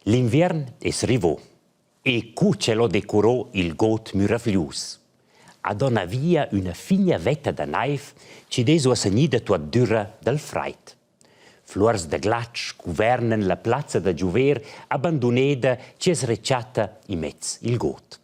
L'inviern es rivo e cu ch'el ho decurò il god müravglius. A donna via üna figna vetta da naiv chi'd es uossa gnida tuot düra dal fraid. Fluors da glatsch cuvernan la plazza da giuver abanduneda chi as rechatta immez il god.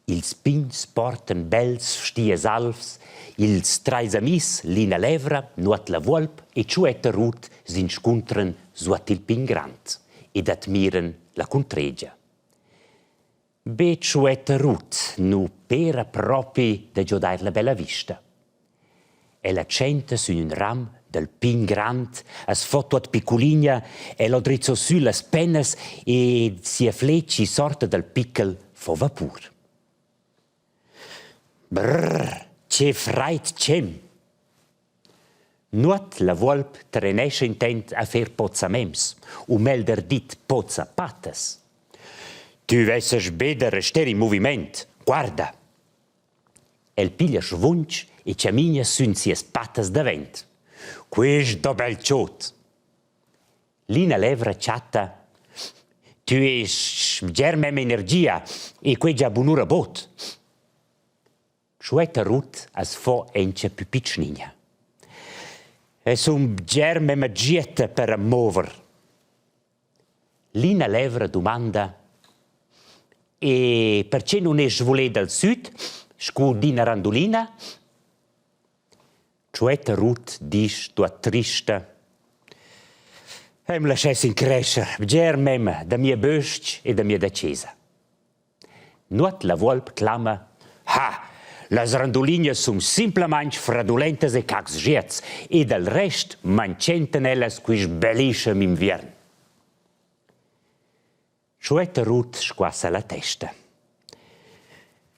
Ils pigns portan bels stias alvs, ils trais amis Lina Levra, Nuot la Vuolp e Tschuetta Rut s'inscuntran suot il pign grand ed admiran la cuntredgia. Be Tschuetta Rut nu pera propi da giodair la bella vista. Ella tschenta sün ün ram dal pign grand, as fo tuot picculigna, el ho drizzo sü las pennas e sia fled chi sorta dal piccal fo vapur. Brrr, che fraid tschem! Nuot la vuolp trenescha intent a fer pozzamems, u meglder dit pozzapattas. Tü vessast be da rester in movimaint, guarda! El piglia svunch e chamina sün sias pattas davent. Quist do bel chod! Lina levra chatta Tü est bger memma energia e que già bunura bod. Tschuetta Rut as fo auncha pü pitschnigna. E sun bger memma gietta per am mover. Lina levra dumanda: E perche nun es svuleda dal süd scu d'üna randulina? Tschuetta Rut disch tuot trista: Eu'm laschess increscher bger memma da mia bös-ch e da mia dachesa. Nuot la vuolp clama: Ha! Las randulignas sun simplamaing fradulentas e cacs giats e dal rest manchentan ellas quist bellischem inviern. Tschuetta Rut squassa la testa.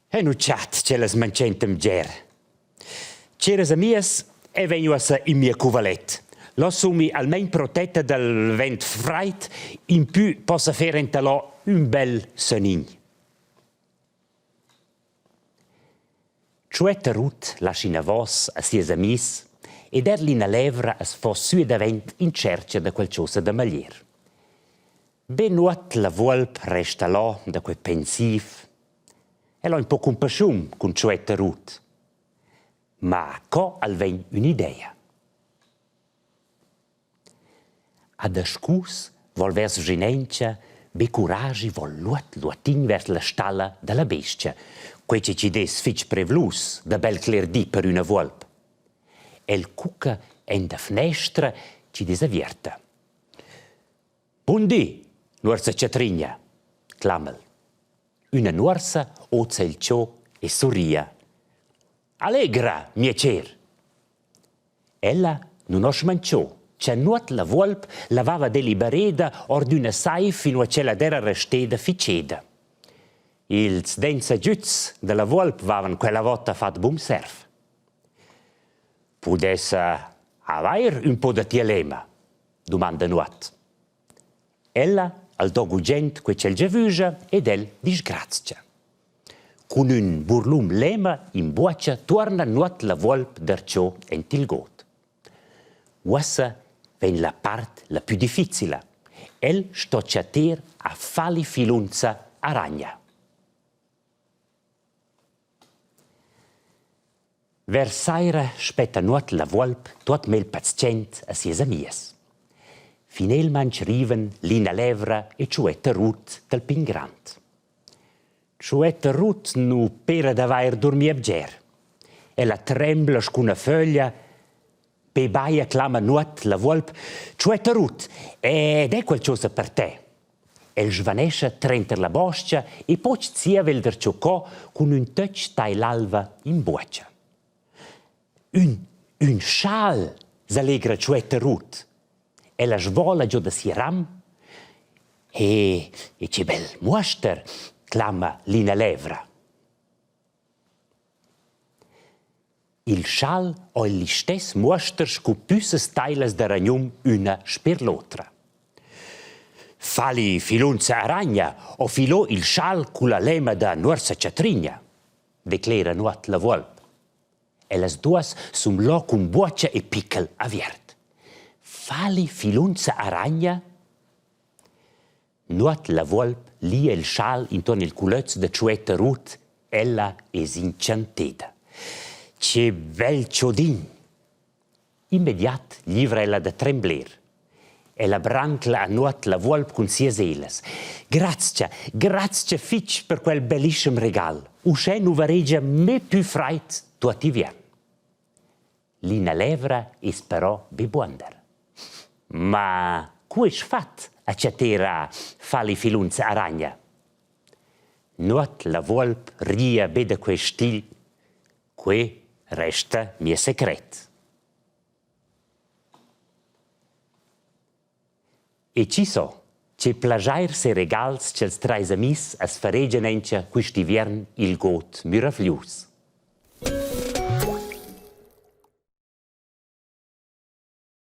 Eu nu chat ch'ellas manchentan bger. Cheras amias, eu vegn uossa in mia cuvalet. Là sun mi almain protetta dal vent fraid, impü possa fer intalò ün bel sönign. Tschuetta Rut lascha inavos a sias amis ed er l'ina levra as fo sü e davent in tschercha da qualchosa da maglier. Be nuot la vuolp resta là da quei pensiv. El ha ün po cumpaschiun cun Tschuetta Rut. Ma co al vegn ün'idea? Adascus vol vers vschinentscha be curaschi vol luot luotin vers la stalla da la bes-cha, quei che chi'd es fich prevlus da bel cler di per üna vuolp. El cucca en da fnestra chi'd es avierta. Bun di, nuorsa Chatrigna, clama'l. Üna nuorsa oza il cho e surria. Allegra, mia cher! Ella nun ho schmancho, cha Nuot la vuolp lavava delibereda or d'üna saiv inua ch'ella d'eira resteda ficeda. Ils dents agüts da la vuolp vavan quella vota fat bun serv. Pudessa avair ün po da tia lema? dumanda Nuot. Ella al do gugent quei ch'el giavüscha ed el disgrazcha. Cun ün burlum lema in buocha tuorna Nuot la vuolp darcho ent il god. Uossa vegn la part la pü difficila. El sto chatter a Fali Filunza Aragna. Vers saira spetta Nuot la vuolp tuot mel pazient a sias amias. Finelmaing rivan Lina Levra e Tschuetta Rut dal pign grand. Tschuetta Rut nu pera d'avair durmia bger. Ella trembla scu üna föglia, be baja clama Nuot la vuolp: «Tschuetta Rut, ed è qualchosa per te?» El svanescha trenter la bos-cha e poch zieva el darcheu co cun ün töch tail'alva in buocha. Ün, ün schal, s'allegra Tschuetta Rut. Ella svola giò da sia ram. He, e che bel muoster, clama Lina Levra. Il schal ho il listess muoster scu püssas tailas da ragnum üna sper l'otra. Fali filunza aragna ho filò il schal culla lema da nuorsa Chatrigna, declera Nuot la vuolp. E las duos sun là cun buocha e piccal aviert. Fali filunza aragna? Nuot la vuolp lia il schal intuorn il culöz da Tschuetta Rut, ella es inchanteda. Che bel chodin! Immediat glivra ella da trembler. Ella brancla a Nuot la vuolp cun sias elas. Grazcha, grazcha fich per quel bellischem regal. Uschè nu varegia mê pü fraid tuot inviern. L'ina levra es però be buonder. Ma cu es fat a chatter fali filunza aragna? Nuot la vuolp ria be da quest stil. Que resta mia secret. E chi so, che plaschairs e regals cha'ls trais amis as faregian auncha quist inviern i'l god müravglius.